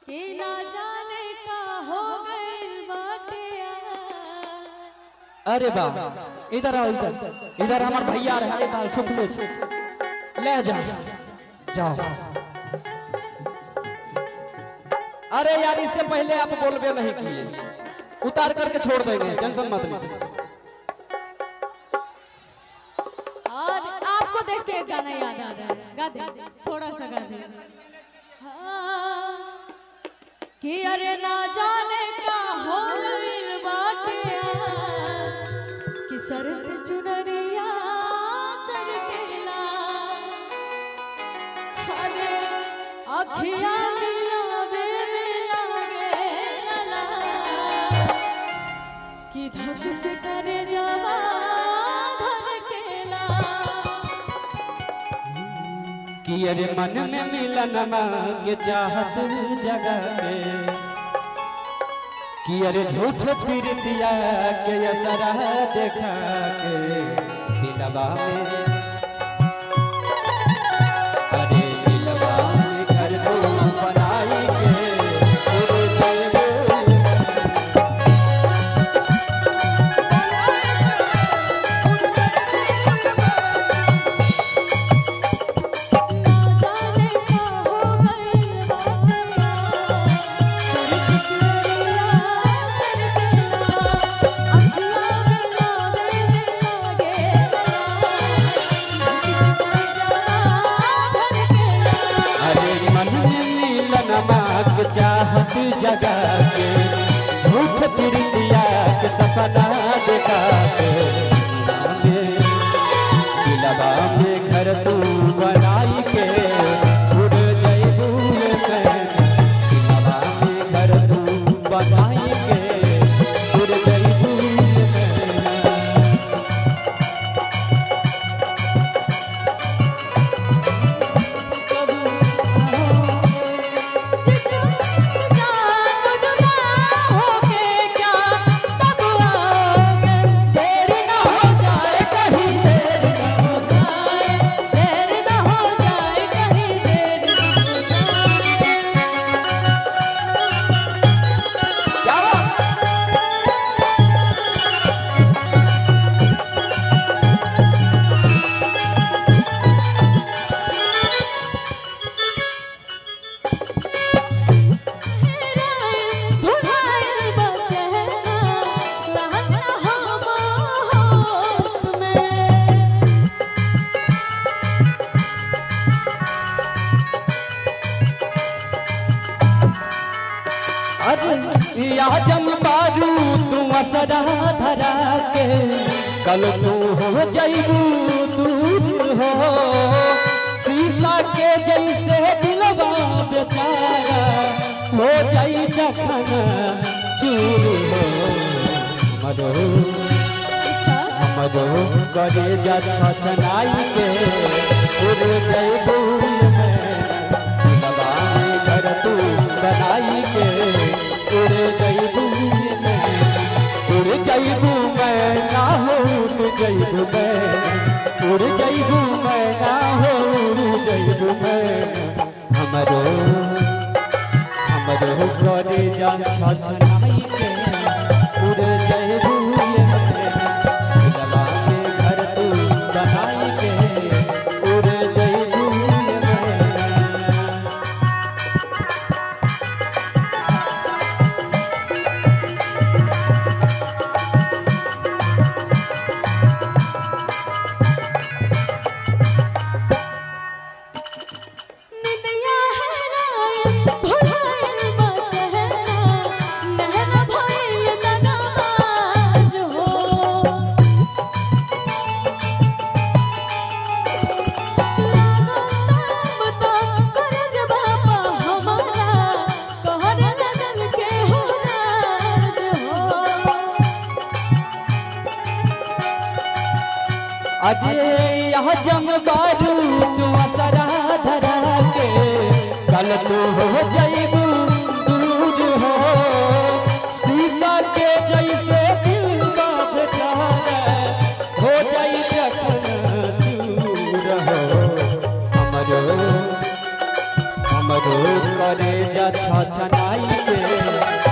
कि ना जाने का हो गइल बाटे। अरे बा इधर आओ, इधर इधर हमार भैया रहे बाल सुखले ले जा जाओ। अरे यार इससे पहले आप बोलबे नहीं किए, उतार करके छोड़ देंगे, टेंशन मत लीजिए। और आपको देख के गाना याद आ रहा है, गा दे थोड़ा सा गा दे। हाँ, कि अरे ना जाने का हो गइल बाटे, कि सर से चुनरिया सर केला, अरे अखिया मिलावे में लागे लला, कि धक से करे जावा धर केला। कि अरे मन में मिलन मांगे चाहत जगा के, कि अरे झूठ प्रीतिया के असरा देखा के, दिलवा में अरे दिलवा में घर तू बनाई के चाहत जगा के, झूठ प्रीतिया के सपना देखा के, दिलवा में घर तू बनाई के उड़ जइबू में, दिलवा में घर तू बनाई के उड़ जइबू में। आजम बारू तू असरा धरा के, कल तू हो जइबू दूर हो, शीशा के जैसे दिलवा बेचारा हो जाई जखन चूर हो। मरो मरो करे जा छछनाई के उड़ जइबू में, दिलवा में घर तू बनाई के उड़ जइबू में, उड़ जइबू मैं ना हो उड़ जइबू मैं, उड़ जइबू मैं ना हो उड़ जइबू मैं। हमरो हमरो करे जा छछनाई के उड़ जइबू में, दिलवा में घर तू बनाई के उड़ जइबू में। अरे यह जम बारू तू असरा धरा के, कल तू हो जइबू दूर हो, शीशा के जैसे दिल का बेचारा हो जाई जखन चूर हो। हमरो हमरो करे जा छछनाई के।